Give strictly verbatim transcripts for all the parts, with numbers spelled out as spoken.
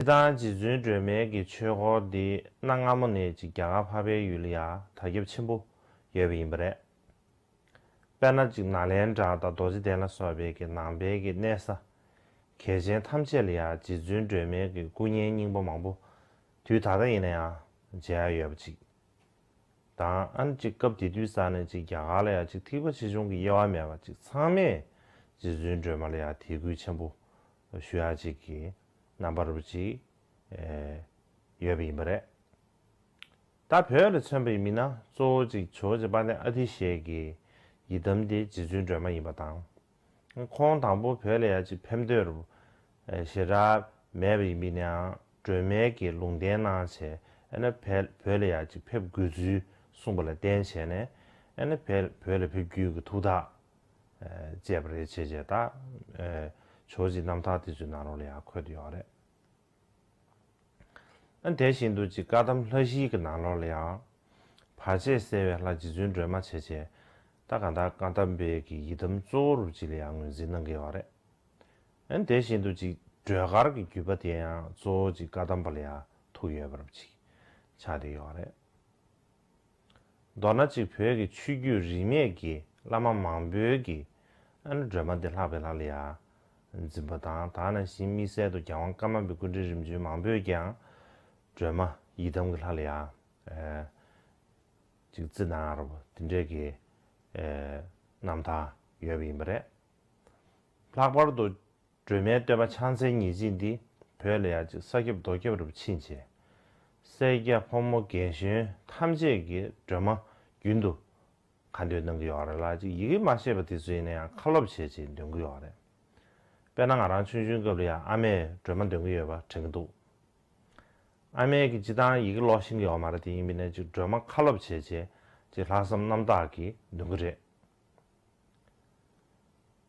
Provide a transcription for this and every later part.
སྤྱིར་བཏང་རྗེ་བཙུན་སྒྲོལ་མའི་གི་ཆོས་འཁོར་འདི་གནའ་སྔ་མོ་ནས་ཅིག་རྒྱ་གར་འཕགས་པའི་ཡུལ་ལ་ཡང་དར་ཁྱབ་ཆེན་པོ་ཡོད་པ་ཡིན་པ་རེད། དཔེར་ན་ཅིག་ནཱ་ལེནྡྲ་དང་རྡོ་རྗེ་གདན་ལ་སོགས་པའི་གི་ནང་པའི་གི་གནས་ས་གལ་ཆེན་ཐམས་ཅད་ལ་ཡང་རྗེ་བཙུན་སྒྲོལ་མའི་གི་སྐུ་བརྙན་རྙིང་པ་མང་པོ་དུས་ད་ལྟ་ཡིན་ན་ཡང་མཇལ་ཡ་ཡོད་པ་ཅིག་དང་། ཨ་ནི་ཅིག་སྐབས་དེ་དུས་ས་ནས་ཅིག་རྒྱ་གར་ལ་ཡང་ཅིག་ཐེག་པ་ཆེ་ཆུང་གི་དབྱེ་བ་མེད་པ་ཅིག་ཚང་མས་རྗེ་བཙུན་སྒྲོལ་མ་ལ་ཡང་དད་གུས་ཆེན་པོ་ཞུ་ཡ་ཅིག་གི་རྣམ་པ་རུ་ཅིག་ཡོད་པ་ཡིན་པ་རེད། ད་བོད་ལ་མཚོན་པ་ཡིན་ན་གཙོ་བོ་ཅིག་ཇོ་བོ་རྗེ་དཔལ་ལྡན་ཨ་ཏི་ཤའི་གི་ཡི་དམ་དེ་རྗེ་བཙུན་སྒྲོལ་མ་ཡིན་པ་དང་། ཁོང་དང་པོ་བོད་ལ་ཡ་ཅིག་ཕེབས་འདོད་རུ་ཞེ་དྲག་མེད་པ་ཡིན་པ་ཡིན་ནའང་སྒྲོལ་མའི་གི་ལུང་བསྟན་གནང་བྱས་ཨ་ནི་བོད་ལ་ཡ་ཅིག་ཕེབས་དགོས་ཚུལ་གསུངས་པ་ལ་བརྟེན་བྱས་ནས་ཨ་ནི་བོད་ལ་ཕེབས་རྒྱུའི་གི་ཐུགས་ཐག་བཅད་པ་རེད་བྱས་བྱས་ད་ཇོ་བོ་རྗེ་རྣམ་ཐར་དེ་ཚོའི་ནང་ལོགས་ལ་ཡང་འཁོད་དུ་ཡོད་རེད། ཨ་དེ་བཞིན་དུ་ཅིག་བཀའ་གདམས་ལྷ་བཞིའི་གི་ནང་ལོགས་ལ་ཡང་། བར་ཆད་སེལ་བའི་ལྷ་རྗེ་བཙུན་སྒྲོལ་མ་བྱས་བྱས། ད་གང་ལྟར་བཀའ་གདམས་པའི་གི་ཡི་དམ་གཙོ་བོ་རུ་ཅིག་ལ་ཡང་ངོས་འཛིན་གནང་གི་ཡོད་རེད། ཨ་དེ་བཞིན་དུ་ཅིག་སྒྲོལ་དཀར་གྱི་བརྒྱུད་པ་དེ་ཡང་གཙོ་བོ་ཅིག་བཀའ་གདམས་པ་ལ་ཡང་ཐུག་ཡོད་པ་རུ་ཅིག་ཆགས་བསྡད་ཡོད་རེད། མདོར་ན་ཅིག་བོད་ཀྱི་ཆོས་བརྒྱུད་རིས་མེད་ཀྱི་བླ་མ་མང་པོའི་གི་ཨ་ནི་སྒྲོལ་མ་འདི་ལྷག་པའི་ལྷ་ལ་ཡང་འཛིན་པ་དང་། ད་ནང་བཞིན་དམིགས་བསལ་དུ་རྒྱལ་དབང་ཀརྨ་པའི་སྐུ་ཕྲེང་རིམ་བྱོན་མང་པོས་ཀྱང་སྒྲོལ་མ་ཡི་དམ་གྱི་ལྷ་ལ་ཡང་ཅིག་བརྩི་གནང་རབས་དེ་འདྲའི་གི་རྣམ་ཐར་ཡོད་པ་ཡིན་པ་རེད། ལྷག་པར་དུ་སྒྲོལ་མའི་བསྟོད་པ་ཕྱག་འཚལ་ཉེར་གཅིག་འདི་བོད་ལ་ཡང་ཅིག་ས་ཁྱབ་རྡོ་ཁྱབ་རུ་ཕྱིན་བྱས། སེར་སྐྱ་ཕོ་མོ་རྒན་གཞོན་ཐམས་ཅད་ཀྱིས་སྒྲོལ་མ་རྒྱུན་དུ་ཁ་འདོན་གནང་གི་ཡོད་རེད་ལ། ཅིག་ཡི་གེ་མ་ཤེས་པ་དེ་ཚོ་ཡིན་ན་ཡང་ཁ་སློབ་བྱས་བྱས་འདོན་གི་ཡོད་རེད། དཔེར་ན་ང་རང་ཆུང་ཆུང་སྐབས་ལ་ཡང་ཨ་མས་སྒྲོལ་མ་འདོན་གི་ཡོད་པ་དྲན་གི་འདུག་ཨ་མས་ཀྱི་སྤྱི་བཏང་ཡི་གེ་ཀློག་ཤེས་ཀྱི་ཡོད་མ་རེད། དེ་ཡིན་མིན་ན་ཅིག་སྒྲོལ་མ་ཁ་སློབ་བྱས་བྱས་ཅིག་ལྷག་བསམ་རྣམ་དག་གིས་འདོན་གི་རེད།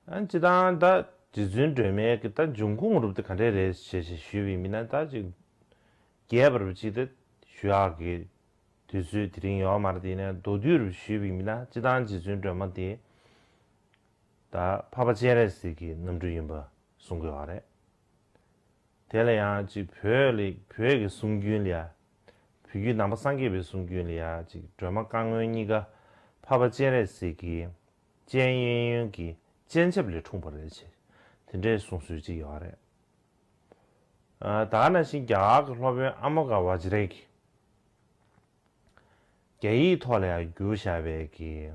ཨ་སྤྱི་བཏང་ད་རྗེ་བཙུན་སྒྲོལ་མའི་གི་ད་འབྱུང་ཁུངས་རུབ་དེ་ག་འདྲས་རེད་ཞེས་ཞེས་ཞུས་པའི་མི་སྣ་ད་ཅིག་རྒྱས་པ་རུབ་ཅིག་ད་ཞུ་ཡག་གི་དུས་ཚོད་དེ་རིང་ཡོད་མ་རེད། དེ་ནས་མདོར་བསྡུས་རུབ་ཞུས་པའི་མི་སྣ་སྤྱི་བཏང་རྗེ་བཙུན་སྒྲོལ་མ་དེ་ད་འཕགས་པ་སྤྱན་རས་གཟིགས་ཀྱི་རྣམ་སྤྲུལ་ཡིན་པ་གསུང་གི་ཡོད་རེད། དེ་ལ་ཡང་ཅིག་བོད་ལ་བོད་ཀྱི་གསུང་རྒྱུན་ལ་ཡང་། བོད་བརྒྱུད་ནང་པ་སངས་རྒྱས་པའི་གསུང་རྒྱུན་ལ་ཡང་ཅིག་སྒྲོལ་མ་བཀའ་བསྔོ་གཉིས་ཀ་འཕགས་པ་སྤྱན་རས་གཟིགས་ཀྱི་སྤྱན་གཡས་གཡོན་གྱི་སྤྱན་ཆབ་ལས་འཁྲུངས་པ་རེད་ཅེས་དེ་འདྲའི་གསུང་སྲོལ་ཅིག་ཡོད་རེད། ད་ག་ནང་བཞིན་རྒྱ་གར་གྱི་སློབ་དཔོན་ཨ་མོ་ག་བ་ཇི་ར་གིས། རྒྱ་ཡིག་ཐོག་ལ་ཡང་བསྒྱུར་བཞག་པའི་གི།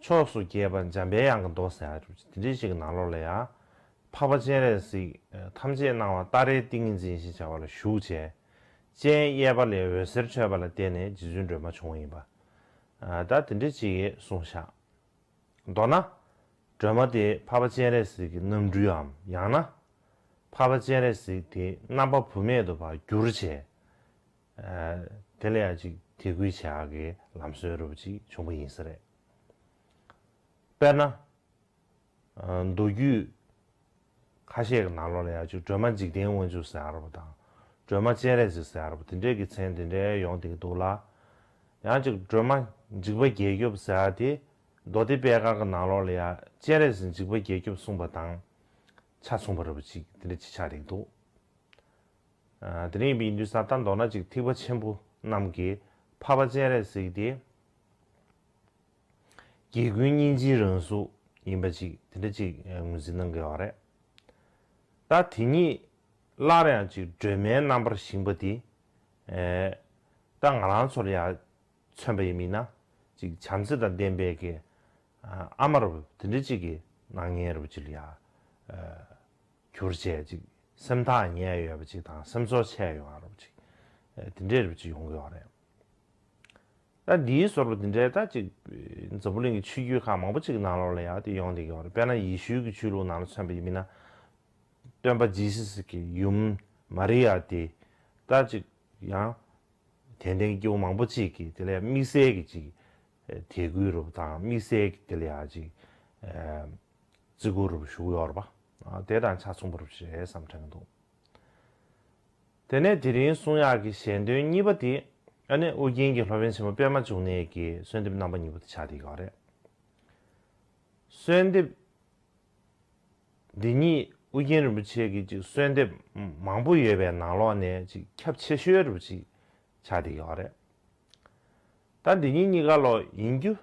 ཕྱོགས་སུ་རྒྱས་པ་འཇམ་པའི་དབྱངས་ཀྱི་མདོ་ཟེར་ཡ་དེ་འདྲའི་ཞིག་གི་ནང་ལོགས་ལ་ཡང་། འཕགས་པ་སྤྱན་རས་གཟིགས་ཐམས་ཅད་སྣང་བ་ཏཱ་རའི་ཏིང་ངེ་འཛིན་ཞེས་བྱ་བ་ལ་བཞུགས་བྱས། སྤྱན་གཡས་པ་ལས་འོད་ཟེར་འཕྲོས་པ་ལ་བརྟེན་ནས་རྗེ་བཙུན་སྒྲོལ་མ་བྱུང་བ་ཡིན་པ། ད་དེ་འདྲ་ཅིག་གསུངས་བཞག་མདོར་ན། སྒྲོལ་མ་དེ་འཕགས་པ་སྤྱན་རས་གཟིགས་ཀྱི་རྣམ་སྤྲུལའམ་ཡང་ན། འཕགས་པ་སྤྱན་རས་གཟིགས་དེ་རྣམ་པ་བུད་མེད་དུ་ཕར་བསྒྱུར་བྱས། དེ་ལ་ཡང་ཅིག་དད་གུས་བྱེད་ཡག་གི་ལམ་སྲོལ་རུ་ཅིག་བྱུང་བ་ཡིན་ས་རེད། དཔེར་ན། མདོ་རྒྱུད་ཁ་ཤས་ཀྱི་ནང་ལོགས་ལ་ཡང་ཅིག་སྒྲོལ་མ་འཇིག་རྟེན་དབང་ཕྱུག་ཟེར་ཡག་ར་བ་དང་། སྒྲོལ་མ་སྤྱན་རས་གཟིགས་ཟེར་ཡག་ར་བ་དེ་འདྲའི་གི་མཚན་དེ་འདྲའི་ཡོང་བསྡད་ཀྱི་འདུག་ལ། ཡང་ཅིག་སྒྲོལ་མ་འཇིགས་པ་བརྒྱད་སྐྱོབ་ཟེར་ཡག་དེ། མདོ་སྡེ་པད་དཀར་གྱི་ནང་ལོགས་ལ་ཡང་སྤྱན་རས་གཟིགས་འཇིགས་པ་བརྒྱད་སྐྱོབ་གསུངས་པ་དང་ཆ་མཚུངས་པ་ར་བ་ཅིག་དེ་འདྲ་ཅིག་ཆགས་བསྡད་ཀྱི་འདུག་དེ་རིང་ཡིན་དུས་ས་ད་མདོར་ན་ཅིག་ཐེག་པ་ཆེན་པོ་རྣམས་ཀྱིས་འཕགས་པ་སྤྱན་རས་གཟིགས་དེ། རྒྱལ་ཀུན་སྙིང་རྗེའི་རང་གཟུགས་ཡིན་པ་ཅིག་དེ་འདྲ་ཅིག་ངོས་འཛིན་གནང་གི་ཡོད་རེད། ད་དེ་ཉིད་སླར་ཡང་ཅིག་སྒྲོལ་མའི་རྣམ་པར་བཞེངས་པ་དེ། ད་ང་རང་ཚོ་ལ་ཡང་མཚོན་པ་ཡིན་མིན་ན་ཅིག་བྱམས་བརྩེ་དང་ལྡན་པའི་གི་ཨ་མ་ར་བ་དེ་འདྲ་ཅིག་གི་སྣང་བརྙན་ར་བ་ཅིག་ལ་ཡང་། གྱུར་བྱས་ཅིག་སེམས་ཐག་ཉེ་ཡོད་པ་ཅིག་དང་སེམས་ཚོར་ཆེ་ཡོང་བ་ར་བ་ཅིག་དེ་འདྲའི་ར་བ་ཅིག་ཡོང་གི་ཡོད་རེད། ད་འདིའི་ཟུར་པ་འདི་འདྲའི་ད་ཅིག་འཛམ་བུ་གླིང་གི་ཆོས་བརྒྱུད་ཁག་མང་པོ་ཅིག་གི་ནང་ལོགས་ལ་ཡང་དེ་ཡོང་བསྡད་ཀྱི་ཡོད་རེད། དཔེར་ན་ཡེ་ཤུའི་གི་ཆོས་ལུགས་ནང་ལ་མཚོན་པ་ཡིན་མིན་ན། སྟོན་པ་ཇི་སི་སི་གི་ཡུམ་མ་རི་ཡ་དེ་ད་ཅིག་ཡང་དད་ལྡན་སྐྱེ་བོ་མང་པོ་ཅིག་གིས་དེ་ལ་ཡང་དམིགས་བསལ་གྱི་ཅིག་དད་གུས་རུ་དང་དམིགས་བསལ་གྱི་དེ་ལ་ཡང་ཅིག་བརྩི་བཀུར་རུ་ཞུ་གི་ཡོད་རེད་པ། དེ་དང་ཆ་མཚུངས་པ་རུ་རེད་བསམ་དྲན་གྱི་འདུག་དེ་ནས་དེ་རིང་གསུང་ཡག་གི་ཞལ་འདོན་གཉིས་པ་དེ་ཨ་ནི་ཨོ་རྒྱན་གྱི་སློབ་དཔོན་ཆེན་པོ་པདྨ་འབྱུང་གནས་ཀྱི་གསོལ་འདེབས་རྣམ་པ་གཉིས་པོ་དེ་ཆགས་བསྡད་ཡོད་རེད། གསོལ་འདེབས་འདི་ཉིད་ ཨུ་རྒྱན་རིན་པོ་ཆེ་གི་ཅིག་གསོལ་འདེབས་མང་པོ་ཡོད་པའི་ནང་ལོགས་ནས་ཅིག་ཁྱབ་ཆེ་ཤོས་རུ་ཅིག་ཆགས་བསྡད་ཡོད་རེད། ད་འདི་གཉིས་གཉིས་ཀ་ལོ་ཡིན་རྒྱུ་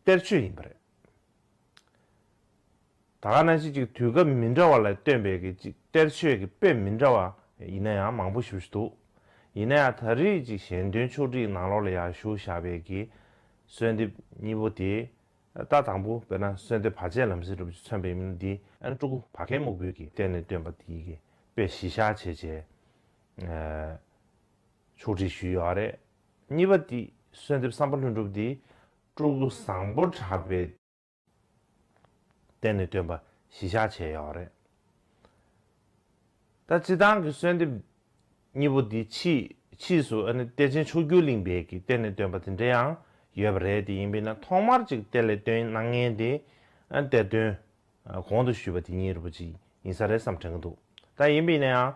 གཏེར་ཆོས་ཡིན་པ་རེད། ད་ག་ནང་བཞིན་ཅིག་དུས་སྐབས་མི་འདྲ་བ་ལ་བཏོན་པའི་གི་ཅིག་གཏེར་ཆོས་ཀྱི་དཔེ་མི་འདྲ་བ་ཡིན་ན་ཡང་མང་པོ་ཞེ་པོ་ཞིག་འདུག་ཡིན་ན་ཡང་ད་རེས་ཅིག་གཞན་དོན་ཕྱོགས་སྒྲིག་ནང་ལོགས་ལ་ཡང་ཞུགས་བཞག་པའི་གི་གསོལ་འདེབས་གཉིས་པོ་དེ། ད་དང་པོ་དཔེར་ན་གསོལ་འདེབས་བར་ཆད་ལམ་སེལ་རུ་མཚོན་པའི་མིང་འདི་ཨན་སྤྲུལ་སྐུ་བར་ཁའི་སྨུག་པོའི་གི་གཏེར་ནས་བཏོན་པ་དེའི་གི་དཔེ་གཞི་བཞག་བྱས་བྱས་ཕྱོགས་སྒྲིག་ཞུས་ཡོད་རེད། གཉིས་པ་དེ་གསོལ་འདེབས་བསམ་པ་ལྷུན་གྲུབ་དེ་སྤྲུལ་སྐུ་བཟང་པོ་གྲགས་པའི་གཏེར་ནས་བཏོན་པ་གཞི་བཞག་བྱས་ཡོད་རེད། ད་སྤྱི་བཏང་གི་གསོལ་འདེབས་གཉིས་པོ་འདི་ཕྱིས་ཕྱིས་སུ་ཨ་ནི་གཏེར་ཆེན་མཆོག་གྱུར་གླིང་པའི་གི་གཏེར་ནས་བཏོན་པ་དེ་འདྲ་ཡང་ཡོད་པ་རེད། དེ་ཡིན་པས་ན་ཐོག་མར་ཅིག་གཏེར་ལས་བཏོན་གནང་མཁན་དེ་ཨ་གཏེར་སྟོན་གོང་དུ་ཞུས་པ་དེ་གཉིས་རུ་ཅིག་ཡིན་ས་རེད་བསམ་དྲན་གྱི་འདུག་ད་ཡིན་པས་ན་ཡང་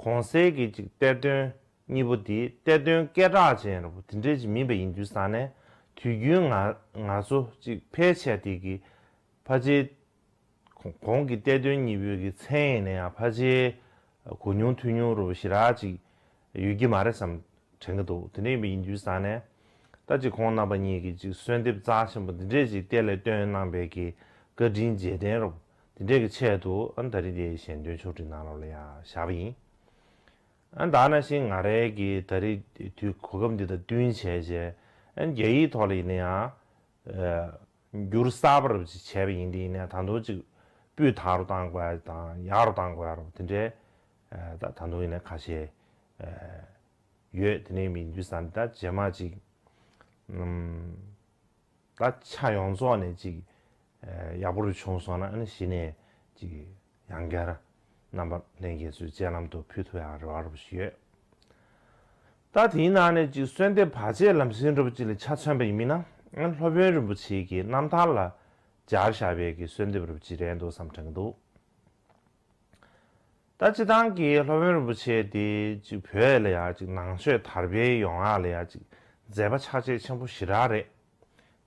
གོང་གསལ་གྱི་ཅིག་གཏེར་སྟོན་གཉིས་པོ་དེ་གཏེར་སྟོན་སྐད་གྲགས་ཅན་རུ་དེ་འདྲ་ཅིག་མིན་པ་ཡིན་དུས་ཙང་ནས་དུས་རྒྱུན་ང་ང་ཚོ་ཅིག་ཕལ་ཆེར་དེ་གི་ཕལ་ཆེར་གོང་གི་གཏེར་སྟོན་གཉིས་པོའི་གི་མཚན་ཡིན་ན་ཡང་ཕལ་ཆེར་གོ་མྱོང་ཐོས་མྱོང་རུ་ཞེ་དྲག་ཅིག་ཡོད་ཀྱི་མ་རེད་བསམ་དྲན་གྱི་འདུག་དེ་འདྲ་ཡིན་པ་ཡིན་དུས་ཙང་ནས་ད་ཅིག་ཁོང་རྣམ་པ་གཉིས་ཀྱིས་ཅིག་གསོལ་འདེབས་རྩ་ཆེན་པོ་འདི་འདྲས་ཅིག་གཏེར་ལས་བཏོན་གནང་པའི་གི་བཀའ་དྲིན་རྗེས་དྲན་རུ་འདི་འདྲས་ཀྱི་ཆེད་དུ་ཨ་ནི་ད་རིང་འདི་གཞན་དོན་ཕྱོགས་སྒྲིག་ནང་ལོགས་ལ་ཡང་བཞག་པ་ཡིན། ཨ་ནི་ད་ནང་བཞིན་ང་རའི་གི་ད་རིང་དུས་གོ་སྐབས་འདི་དང་བསྟུན་བྱས་རྗེས་ཨ་ནི་རྒྱ་ཡིག་ཐོག་ལ་ཡིན་ན་ཡང་། བསྒྱུར་གསར་པ་རུ་ཅིག་བྱས་པ་ཡིན་དེ་ཡིན་ནའི་ད་དུང་ཅིག་སྤུས་དག་རུ་བཏང་དགོས་ཡ་དང་ཡག་རུ་བཏང་དགོས་ཡ་རུ་དེ་འདྲའི་ད་ད་དུང་ཡིན་ན་ཁ་ཤས་ཡོད། དེ་ནས་མི་འདུས་ས་ད་རྗེས་མ་ཅིག་ད་ཆ་ཡོངས་རྫོགས་ནས་ཅིག་ཡག་པོ་རུ་བྱུང་སོང་ན་ཨ་ནི་གཞི་ནས་ཅིག་ཡང་བསྐྱར་རྣམ་པ་ལྷན་རྒྱས་ཚོའི་སྤྱན་ལམ་དུ་ཕུལ་ཐུབ་ཡག་རེ་བ་རུ་ཞིག་ཡོད། ད་དེའི་ནང་ནས་ཅིག་གསོལ་འདེབས་བར་ཆད་ལམ་སེང་འདྲ་པོ་ཅིག་ལ་ཆ་མཚོན་པ་ཡིན་མིན་ན་སློབ་དཔོན་རིན་པོ་ཆེ་གི་རྣམ་ཐར་ལ་སྦྱར་བཞག་པའི་གི་གསོལ་འདེབས་རུ་ཅིག་རེད་འདུག་བསམ་དྲན་གྱི་འདུག་ད་སྤྱི་བཏང་གི་སློབ་དཔོན་རིན་པོ་ཆེ་དེ་ཅིག་བོད་ལ་ཡང་ཅིག་ནང་ཆོས་དར་སྤེལ་ཡོང་ཡག་ལ་ཡང་ཅིག་མཛད་པ་ཆ་ཤས་ཆེན་པོ་ཞེ་དྲག་རེད།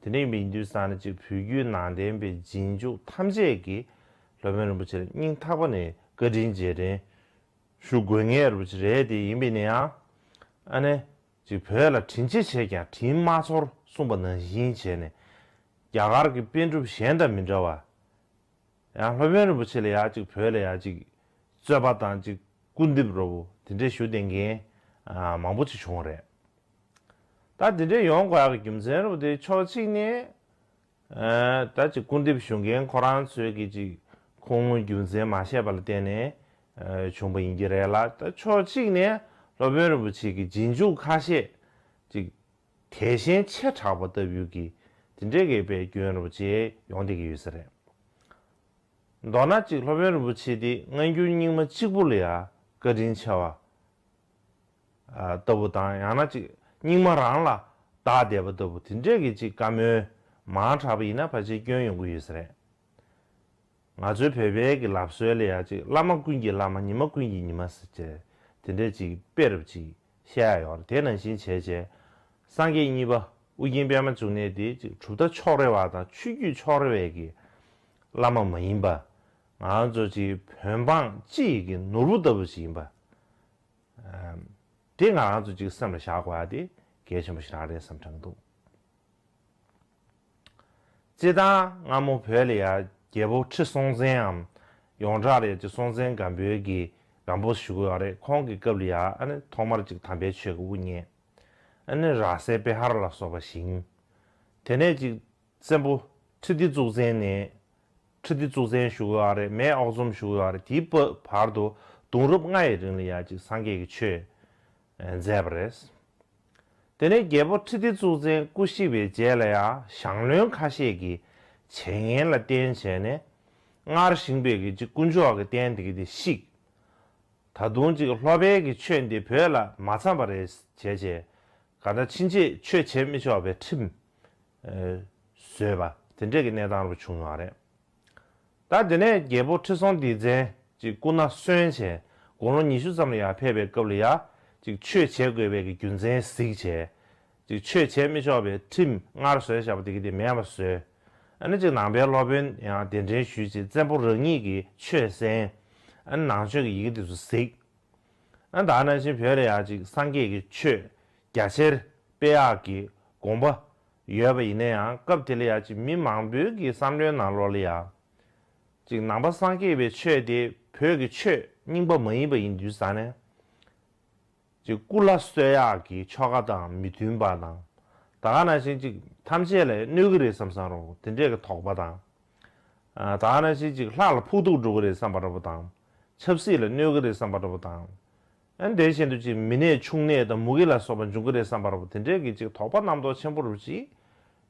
དེ་འདྲ་ཡིན་པའི་དུས་ཙང་ནས་ཅིག་བོད་བརྒྱུད་ནང་བསྟན་པའི་རྗེས་འཇུག་ཐམས་ཅད་ཀྱིས་སློབ་དཔོན་རིན་པོ་ཆེ་ལ་སྙིང་ཐག་པ་ནས་བཀའ་དྲིན་རྗེས་དྲན་ཞུ་དགོས་ངེས་རུ་ཅིག་རེད། དེ་ཡིན་པས་ན་ཡང་ཨ་ནི་ཅིག་བོད་ལ་དྲིན་ཆེ་བྱས་ཀྱང་དྲིན་མ་ཚོར་གསུངས་པ་ནང་བཞིན་བྱས་ནས་རྒྱ་གར་གྱི་པཎ་གྲུབ་གཞན་དང་མི་འདྲ་བ། ཡང་སློབ་དཔོན་རིན་པོ་ཆེ་ལ་ཡང་ཅིག་བོད་ལ་ཡང་ཅིག་རྩོད་པ་དང་ཅིག་སྐུར་འདེབས་རོ་བོ་དེ་འདྲས་ཞུ་བསྡད་མཁན་མང་པོ་ཅིག་བྱུང་རེད། ད་དེ་འདྲས་ཡོང་དགོས་ཡག་གི་རྒྱུ་མཚན་རོ་བོ་དེ་ཕྱོགས་གཅིག་ནས་ད་ཅིག་སྐུར་འདེབས་ཞུ་མཁན་ཁོ་རང་ཚོས་ཀྱི་ཅིག་ཁུངས་ལུང་རྒྱུ་མཚན་མ་ཤེས་པ་ལ་བརྟེན་ནས་བྱུང་པ་ཡིན་གྱི་རེད་ལ། ད་ཕྱོགས་གཅིག་ནས་སློབ་དཔོན་རིན་པོ་ཆེ་གི་རྗེས་འཇུག་ཁ་ཤས་ཅིག་དད་ཞེན་ཆེ་དྲགས་པ་ལྟ་བུའི་གི་དེ་འདྲས་ཀྱི་དཔེ་སྐྱོན་རོ་བོ་ཅིག་ཡོང་བསྡད་ཀྱི་ཡོད་ས་རེད། མདོར་ན་ཅིག་སློབ་དཔོན་རིན་པོ་ཆེ་དེ་སྔ་འགྱུར་རྙིང་མ་གཅིག་པུ་ལ་ཡང་བཀའ་དྲིན་ཆེ་བ་ལྟ་བུ་དང་ཡང་ན་ཅིག་རྙིང་མ་རང་ལ་བདག་བསྡད་པ་ལྟ་བུ་དེ་འདྲས་ཀྱི་ཅིག་བཀའ་མོལ་མང་དྲགས་པ་ཡིན་ན་ཕལ་ཆེར་སྐྱོན་ཡོང་གི་ཡོད་ས་རེད། ང་ཚོའི་བོད་པའི་གི་ལབ་སྲོལ་ལ་ཡང་ཅིག་བླ་མ་ཀུན་གྱི་བླ་མ་ཉི་མ་ཀུན་གྱི་ཉི་མ་ཟེར་བྱས་དེ་འདྲས་ཅིག་དཔེ་རབ་ཅིག་བཤད་ཡ་ཡོད་རེད། དེ་ནང་བཞིན་བྱས་བྱས་སངས་རྒྱས་གཉིས་པ་ཨུ་རྒྱན་པད་མ་འབྱུང་གནས་དེ་ཅིག་གྲུབ་མཐའ་ཕྱོགས་རེ་བ་དང་ཆོས་བརྒྱུད་ཕྱོགས་རེ་བའི་གི་བླ་མ་མ་ཡིན་པ། ང་རང་ཚོ་ཅིག་བོད་འབངས་སྤྱི་ཡི་གི་ནོར་བུ་ལྟ་བུ་ཞིག་ཡིན་པ། ཨམ། དེ་ང་རང་ཚོ་ཅིག་སེམས་ལ་བཞག་དགོས་ཡ་དེ་གལ་ཆེན་པོ་ཞིག་རང་རེད་བསམ་དྲན་འདུག་སྤྱིར་བཏང་སྔ་མོ་བོད་ལ་ཡ་རྒྱལ་པོ་ཁྲི་སྲོང་བཙན་འམ་ཡོངས་གྲགས་ལ་ཡ་ཅིག་སྲོང་བཙན་སྒམ་པོའི་གི་སྒམ་པོ་ཞུ་གི་ཡོད་རེད། ཁོང་གི་སྐབས་ལ་ཡ་ཨ་ནི་ཐོག་མར་ཅིག་དམ་པའི་ཆོས་ཀྱི་དབུ་བརྙེས། ཨ་ནི་ར་སའི་པེ་ཧར་ལ་སོགས་པ་བཞེངས། དེ་ནས་ཅིག་བཙན་པོ་ཁྲི་ལྡེ་གཙུག་བཙན་ནས་ཁྲི་ལྡེ་གཙུག་བཙན་ཞུ་གི་ཡོད་རེད། མེས་ཨོ་ཛོམ་ཞུ་གི་ཡོད་རེད། དེའི་བར་དུ་གདུང་རབས་ལྔ་ཡི་རིང་ལ་ཡ་ཅིག་སངས་རྒྱས་ཀྱི་ཆོས་མཛད་པ་རེད། དེ་ནས་རྒྱལ་པོ་ཁྲི་ལྡེ་གཙུག་བཙན་སྐུ་གཤེགས་པའི་རྗེས་ལ་ཡང་ཞང་བློན་ཁ་ཤས་ཀྱིས་བྱས་ངན་ལ་བརྟེན་བྱས་ནས་སྔར་བཞེངས་པའི་གི་ཅིག་དཀོན་མཆོག་གི་རྟེན་དེ་གི་དེ་བཤིག་ད་དུང་ཅིག་སློབ་དཔོན་གྱི་ཆོས་འདི་བོད་ལ་མ་འཚམས་པ་རེད་བྱས་བྱས་གང་ལྟར་ཕྱིན་ཆད་ཆོས་བྱེད་མི་ཆོག་པའི་ཁྲིམས་བཟོས་པ་དེ་འདྲས་ཀྱི་གནས་སྟངས་རུ་བྱུང་ཡོད་རེད། ད་དེ་ནས་རྒྱལ་པོ་ཁྲི་སྲོང་ལྡེ་བཙན་ཅིག་སྐུ་ན་གསོན་བྱས་དགུང་ལོ་ཉི་ཤུ་ཙམ་ལ་ཡར་ཕེབས་པའི་སྐབས་ལ་ཡ་ཅིག་ཆོས་བྱེད་དགོས་པའི་གི་རྒྱུ་མཚན་གཟིགས་བྱས་ཅིག་ཆོས་བྱེད་མི་ཆོག་པའི་ཁྲིམས་སྔར་བཟོས་བཞག་པ་དེ་གི་དེ་མེད་པ་བཟོས། ཨ་ནི་ཅིག་ནང་པའི་སློབ་དཔོན་ཡང་གདན་འདྲེན་ཞུས་བྱས་བཙན་པོ་རང་ཉིད་ཀྱིས་ཆོས་གསན། ཨ་ནི་ནང་ཆོས་ཀྱི་ཡི་གེ་དེ་ཚོ་གཟིགས། ཨ་ནི་ད་ག་ནང་བཞིན་བོད་ལ་ཡ་ཅིག་སངས་རྒྱས་ཀྱི་ཆོས་རྒྱ་ཆེར་སྤེལ་ཡག་གི་དགོངས་པ་ཡོད་པ་ཡིན་ན་ཡང་སྐབས་དེ་ལ་ཡ་ཅིག་མི་མང་པོའི་གི་བསམ་བློའི་ནང་ལོགས་ལ་ཡ། ཅིག་ནང་པ་སངས་རྒྱས་པའི་ཆོས་དེ་བོད་ཀྱི་ཆོས་རྙིང་པ་མ་ཡིན་པ་ཡིན་དུས་ཙང་ནས། ཅིག་སྐུ་ལ་གསོལ་ཡག་གི་ཆོ་ག་དང་མི་མཐུན་པ་དང་། ད་ག་ནང་བཞིན་ཅིག་ཐམས་ཅད་ལ་གནོད་ཀྱི་རེད་བསམ་བསམ་རོགས་དེ་འདྲས་ཀྱི་དོགས་པ་དང་། ཨ་ད་ག་ནང་བཞིན་ཅིག་ལྷ་ལ་ཕོག་ཐུག་འགྲོ་གི་རེད་བསམ་པ་འདྲ་པོ་དང་། ཆབ་སྲིད་ལ་གནོད་ཀྱི་རེད་བསམ་པ་འདྲ་པོ་དང་། ཨ་དེ་བཞིན་དུ་ཅིག་མི་ནད་ཕྱུགས་ནད་དང་མུ་གེ་ལ་སོགས་པ་འབྱུང་གི་རེད་བསམ་པ་འདྲ་པོ་དེ་འདྲས་ཀྱི་ཅིག་དོགས་པ་རྣམ་རྟོག་ཆེན་པོ་རུ་ཅིག་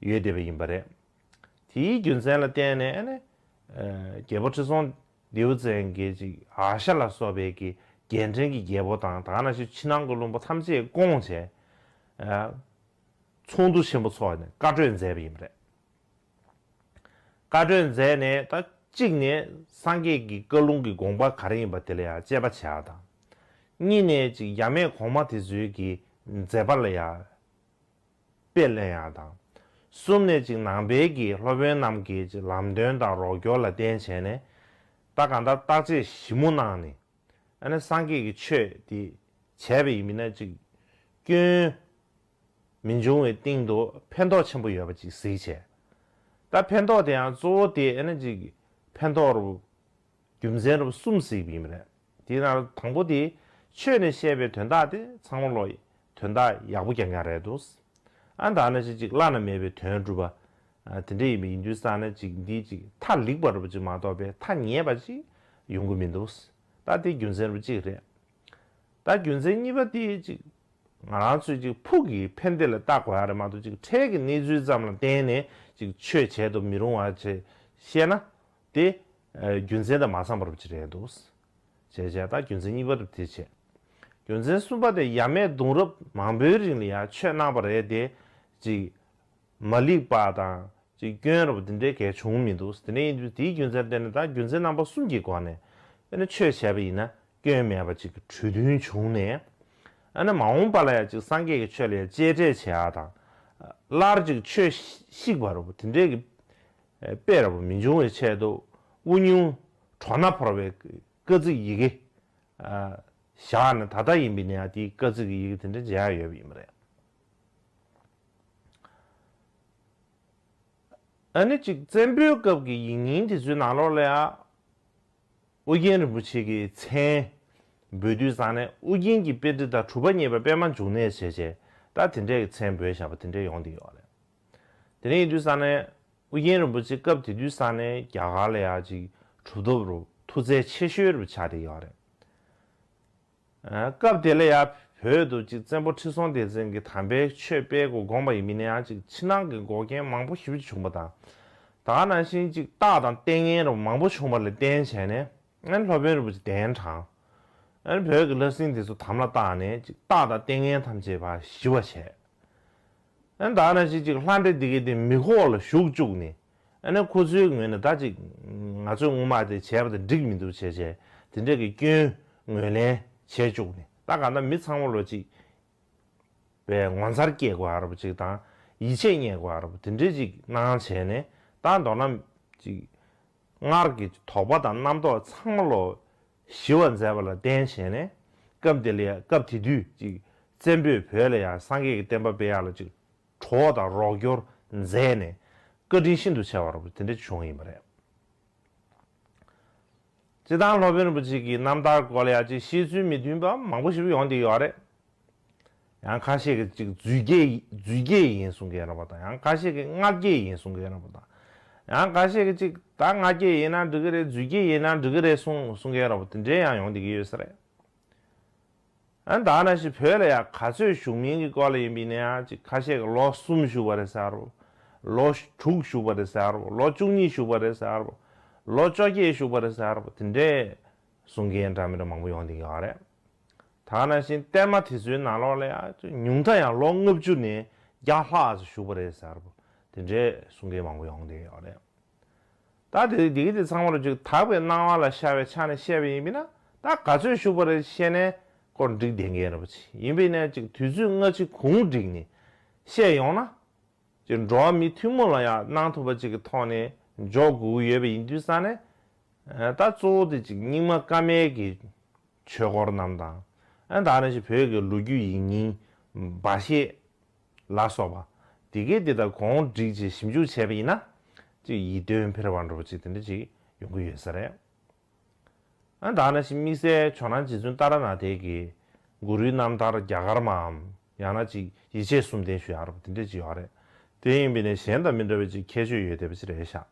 ཡོད་བསྡད་པ་ཡིན་པ་རེད། དེའི་རྒྱུ་མཚན་ལ་བརྟེན་ནས་ཨ་ནི། ཨ་རྒྱལ་པོ་ཁྲི་སྲོང་ལྡེའུ་བཙན་གྱིས་ཅིག་ཨ་ཤ་ལ་སོགས་པའི་གི་རྒྱལ་ཕྲན་གྱི་རྒྱལ་པོ་དང་ད་ག་ནང་བཞིན་ཕྱི་ནང་གི་བློན་པོ་ཐམས་ཅད་བསྐོངས་བྱས། ཨ་ཚོགས་འདུ་ཆེན་པོ་ཚོགས་ནས་བཀའ་གྲོས་མཛད་པ་ཡིན་པ་རེད། བཀའ་གྲོས་མཛད་ནས་ད་གཅིག་ནས་སངས་རྒྱས་ཀྱི་བཀའ་ལུང་གི་དགོངས་པ་ག་རེ་ཡིན་པ་དེ་ལ་ཡང་དཔྱད་པ་བྱེད་ཡག་དང་། གཉིས་ནས་ཅིག་ཡབ་མེས་གོང་མ་དེ་ཚོའི་གི་མཛད་པ་ལ་ཡང་དཔེ་ལེན་ཡག་དང་། གསུམ་ནས་ཅིག་ནང་པའི་གི་སློབ་དཔོན་རྣམས་ཀྱི་ཅིག་ལམ་སྟོན་དང་རོགས་སྐྱོར་ལ་བརྟེན་བྱས་ནས། ད་གང་ལྟར་བརྟག་དཔྱད་ཞིབ་མོ་གནང་ནས། ཨ་ནི་སངས་རྒྱས་ཀྱི་ཆོས་དེ་བྱས་པ་ཡིན་མིན་ན་ཅིག་སྐྱོན་མི་འབྱུང་བའི་སྟེང་དུ་ཕན་ཐོགས་ཆེན་པོ་ཡོད་པ་ཅིག་གཟིགས་བྱས། ད་ཕན་ཐོགས་དེ་ཡང་གཙོ་བོ་དེ་ཨ་ནི་ཅིག་ཕན་ཐོགས་རུ། རྒྱུ་མཚན་རུ་གསུམ་གཟིགས་པ་ཡིན་པ་རེད། དེའི་ནང་དང་པོ་དེ་ཆོས་ནས་བཤད་པའི་དོན་དག་དེ་ཚང་མ་ལོ་དོན་དག་ཡག་པོ་རྐྱང་རྐྱང་རེད་འདུག་ཨ་ད་ནང་བཞིན་ཅིག་བླ་ན་མེད་པའི་དོན་སྒྲུབ་པ། ཨ་དེ་འདྲ་ཡིན་པ་ཡིན་དུས་ཙང་ནས་ཅིག་འདི་ཅིག་མཐའ་ལེགས་པ་རུ་ཅིག་མ་གཏོགས་པའི་མཐའ་ཉེས་པ་ཅིག་ཡོང་གི་མི་འདུག་ད་དེ་རྒྱུ་མཚན་རུ་གཅིག་རེད། ད་རྒྱུ་མཚན་གཉིས་པ་དེ་ཅིག་ང་རང་ཚོས་ཅིག་ཕུགས་ཀྱི་ཕན་བདེ་ལ་བལྟ་དགོས་ཡ་རེད་མ་གཏོགས་ཅིག་འཕྲལ་གྱི་གནས་ཚུལ་ཙམ་ལ་བརྟེན་ནས་ཅིག་ཆོས་བྱེད་དུ་མི་རུང་བ་བྱས་བཤད་ན། དེ་རྒྱུ་མཚན་དང་མ་འཚམས་པ་རུ་ཅིག་རེད་འདུག་བྱས་བྱས་ད་རྒྱུ་མཚན་གཉིས་པ་རུ་དེ་བྱས། རྒྱུ་མཚན་གསུམ་པ་དེ་ཡབ་མེས་གདུང་རབས་མང་པོའི་རིང་ལ་ཡང་ཆོས་གནང་བ་རེད་དེ། ཅིག་མ་ལེགས་པ་དང་ཅིག་སྐྱོན་རུ་དེ་འདྲའི་གལ་བྱུང་མི་འདུག་དེ་ནས་ཡིན་དུས་དེའི་རྒྱུ་མཚན་བརྟེན་ནས་ད་རྒྱུ་མཚན་རྣམ་པ་གསུམ་གྱི་སྒོ་ནས་ཨ་ནི་ཆོས་བྱས་པ་ཡིན་ན་སྐྱོན་མེད་པ་ཅིག་གྲོས་མཐུན་བྱུང་ནས། ཨ་ནི་མ་འོངས་པ་ལ་ཡང་ཅིག་སངས་རྒྱས་ཀྱི་ཆོས་ལ་ཡང་གཅེས་སྤྲས་བྱེད་ཡ་དང་། སླར་ཅིག་ཆོས་བཤིག་པ་རུ་དེ་འདྲའི་གི་དཔེ་ར་བ་མི་འབྱུང་བའི་ཆེད་དུ་དབུ་སྙུང་གྲོ་ན་བོར་བའི་བཀའ་གཙིགས་ཡི་གེ་བཞག་ནས་ད་ལྟ་ཡིན་པའི་ནས་དེའི་བཀའ་གཙིགས་ཡི་གེ་དེ་འདྲ་མཇལ་ཡ་ཡོད་པ་ཡིན་པ་རེད། ཨ་ནི་གཅིག་བཙན་པོའི་སྐབས་ཀྱི་ཡིག་རྙིང་དེ་ཚོའི་ནང་ལོགས་ལ་ཡང་། ཨུ་རྒྱན་རིན་པོ་ཆེ་གི་མཚན་འབོད་དུས་ཙང་ནས་ཨུ་རྒྱན་གྱི་པཎྜི་ཏ་གྲུབ་པ་བརྙེས་པ་པདྨ་འབྱུང་གནས་བྱས་བྱས་ད་དེ་འདྲའི་མཚན་འབོད་བཞག་པ་དེ་འདྲ་ཡོང་བསྡད་ཡོད་རེད། དེ་འདྲ་ཡིན་དུས་ཙང་ནས་ཨུ་རྒྱན་རིན་པོ་ཆེ་སྐབས་དེ་དུས་ཙང་ནས་རྒྱ་གར་ལ་ཡང་ཅིག་གྲུབ་ཐོབ་རུ་མཐུ་རྩལ་ཆེ་ཤོས་རུ་ཆགས་བསྡད་ཡོད་རེད། སྐབས་དེ་ལ་ཡང་བོད་དུ་ཅིག་བཙན་པོ་ཁྲི་སྲོང་ལྡེ་བཙན་གྱིས་དམ་པའི་ཆོས་སྤེལ་དགོས་དགོངས་པ་ཡིན་མིན་ན་ཡང་ཅིག་ཕྱི་ནང་གི་འགོག་རྐྱེན་མང་པོ་ཞེ་པོ་ཅིག་བྱུང་པ་དང་། ད་ག་ནང་བཞིན་ཅིག་རྟགས་དང་ལྟས་ངན་རུ་མང་པོ་བྱུང་བ་ལ་བརྟེན་བྱས་ནས་ཨ་ནི་སློབ་དཔོན་རིན་པོ་ཆེ་གདན་དྲངས། ཨ་ནི་བོད་ཀྱི་བླ་སྲིན་དེ་ཚོ་དམ་ལ་བཏགས་ནས་ཅིག་རྟགས་དང་ལྟས་ངན་ཐམས་ཅད་ཕར་ཞི་བ་བྱས། ཨ་ནི་ད་ག་ནང་བཞིན་ཅིག་ལྷ་འདྲེ་འདི་གའི་དེ་མི་ཁོག་ལ་ཞུགས་བཅུག་ནས། ཨ་ནི་ཁོ་ཚོའི་ངོས་ནས་ད་ཅིག་ང་ཚོས་སྔོན་མ་དེ་བྱས་པ་དང་འགྲིག་མི་འདུག་བྱས་བྱས་དེ་འདྲ་གི་སྐྱོན་ངོས་ལེན་བྱས་བཅུག་ནས་ད་གང་ལྟར་མི་ཚང་མ་ལོ་ཅིག་པའི་ངོ་མཚར་སྐྱེ་དགོས་ཨ་རབ་ཅིག་དང་ཡིད་ཆེས་རྙེད་དགོས་ཨ་རབ་དེ་འདྲ་ཅིག་གནང་བྱས་ནས་ད་མདོར་ན་ཅིག་སྔར་གྱི་དོགས་པ་དང་རྣམ་རྟོག་ཚང་མ་ལོ་ཞི་བར་མཛད་པ་ལ་བརྟེན་བྱས་ནས་སྐབས་དེ་ལ་ཡ་སྐབས་དེ་དུས་ཅིག་བཙན་པོས་བོད་ལ་ཡ་སངས་རྒྱས་ཀྱི་བསྟན་པ་སྤེལ་ཡག་ལ་ཅིག་གྲོགས་དང་རོགས་སྐྱོར་མཛད་ནས་བཀའ་དྲིན་ཤིན་ཏུ་ཆེ་བ་རབ་དེ་འདྲ་བྱུང་ཡིན་པ་རེད། སྤྱིར་བཏང་སློབ་དཔོན་རིན་པོ་ཆེ་གི་རྣམ་ཐར་སྐོར་ལ་ཡ་ཅིག་བཤད་ཚུལ་མི་མཐུན་པ་མང་པོ་ཞིག་ཡོང་བསྡད་ཡོད་རེད། ཡང་ཁ་ཤས་ཀྱིས་ཅིག་རྫུས་སྐྱེས་རྫུས་སྐྱེས་ཡིན་གསུང་མཁན་རེད་པ་དང་ཡང་ཁ་ཤས་ཀྱིས་མངལ་སྐྱེས་ཡིན་གསུང་མཁན་རེད་པ་དང་། ཡང་ཁ་ཤས་ཀྱིས་ཅིག་ད་མངལ་སྐྱེས་ཡིན་ན་འགྲིག་གི་རེད་རྫུས་སྐྱེས་ཡིན་ན་འགྲིག་གི་རེད་གསུང་གསུང་མཁན་རེད་པ་དེ་འདྲའི་ཡང་ཡོང་བསྡད་ཀྱི་ཡོད་ས་རེད། ཨ་ནི་ད་ག་ནང་བཞིན་བོད་ལ་ཡང་ག་ཚོད་བཞུགས་མིན་གྱི་སྐོར་ལ་ཡིན་པ་ཡིན་ན་ཡང་ཅིག་ཁ་ཤས་ཀྱིས་ལོ་གསུམ་བཞུགས་པ་རེད་ཟེར་རོ། ལོ་དྲུག་བཞུགས་པ་རེད་ཟེར་རོ། ལོ་བཅུ་གཉིས་བཞུགས་པ་རེད་ཟེར་རོ། ལོ་བཅོ་བརྒྱད་བཞུགས་པ་རེད་ཟེར་རོ། དེ་འདྲས་གསུང་མཁན་འདྲ་མི་འདྲ་མང་པོ་ཡོང་བསྡད་ཀྱི་ཡོད་རེད། ད་ག་ནང་བཞིན་གཏེར་མ་དེ་ཚོའི་ནང་ལོགས་ལ་ཡང་ཉུང་མཐའ་ཡང་ལོ་ལྔ་བཅུ་ནས་བརྒྱ་ལྷག་ཙམ་བཞུགས་པ་རེད་ཟེར་རོ། དེ་འདྲས་གསུང་མཁན་མང་པོ་ཡོང་བསྡད་ཀྱི་ཡོད་རེད། ད་དེ་དེ་གི་དེ་ཚང་མ་ལ་ཅིག་དག་པའི་སྣང་བ་ལ་ཤར་བའི་ཆ་ནས་བཤད་པ་ཡིན་པས་ན་ད་ག་ཚོད་བཞུགས་པ་རེད་བཤད་ནས་སྐོར་འགྲིག་བསྡད་མཁན་རེད་པ་ཅིག་ཡིན་པས་ན་ཅིག་དུས་ཚོད་སྔ་ཕྱི་གུང་བསྒྲིགས་ནས་བཤད་ཡོང་ན་ཅིག་འགྲོ་བ་མི་ཐུན་མོང་ལ་ཡང་གནང་ཐུབ་པ་ཅིག་གི་ཐོག་ནས་འཇོག་དགོས་ཀྱི་ཡོད་པ་ཡིན་དུས་ཙང་ནས་ ད་གཙོ་བོ་དེ་ཅིག་རྙིང་མ་བཀའ་མའི་གི་ཆོས་སྐོར་རྣམས་དང་། ཨ་ད་ནང་བཞིན་བོད་ཀྱི་ལོ་རྒྱུས་ཡིག་རྙིང་འབའ་བཞེད་ལ་སོགས་པ་དེ་གའི་དེ་དག་གོང་བསྒྲིགས་བྱས་ཞིབ་འཇུག་བྱས་པ་ཡིན་ན། ཅིག་ཡིད་རྟོན་འཕེར་བ་འདྲ་པོ་ཅིག་དེ་འདྲ་ཅིག་ཡོང་གི་ཡོད་ས་རེད། ཨ་ད་ནང་བཞིན་དམིགས་བསལ་ཇོ་ནང་རྗེ་བཙུན་ཏཱ་ར་ནཱ་ཐའི་གི་གུ་རུའི་རྣམ་ཐར་རྒྱ་གར་མའམ། ཡང་ན་ཅིག་ཡིད་ཆེས་གསུམ་ལྡན་ཞུ་ཡག་རེད་པ། དེ་འདྲ་ཅིག་ཡོད་རེད། དེ་ཡིན་པས་ནས་གཞན་དང་མི་འདྲ་བའི་ཅིག་ཁྱད་ཆོས་ཡོད་བསྡད་པ་ཅིག་རེད་ཤག་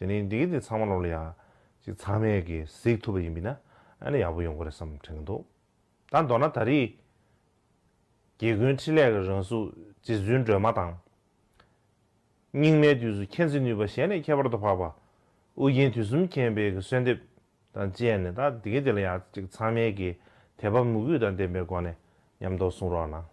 དེ་ནས་འདི་གི་འདི་ཚང་མ་ལོག་ལ་ཡ་ཅིག་ཚང་མས་གི་གཟིགས་ཐུབ་པ་ཡིན་པས་ན། ཨ་ནི་ཡག་པོ་ཡོང་གི་རེད་བསམ་དྲན་གི་འདུག་ད་མདོར་ན་ད་རེས་དགེ་ཀུན་འཕྲིན་ལས་ཀྱི་རང་གཟུགས་རྗེ་བཙུན་སྒྲོལ་མ་དང་། རྙིང་མའི་དུས་སུ་མཁྱེན་བརྩེ་ནུས་པ་གཞན་ལས་ཁྱད་པར་དུ་འཕགས་པ། ཨོ་རྒྱན་དུས་གསུམ་མཁྱེན་པའི་གི་གསོལ་འདེབས་དང་བཅས་ནས། ད་འདི་གའི་དེ་ལ་ཡང་ཅིག་ཚང་མས་ཀྱི་དད་པ་མོས་གུས་དང་ལྡན་པའི་སྒོ་ནས་མཉམ་དུ་གསུང་རོགས་གནང་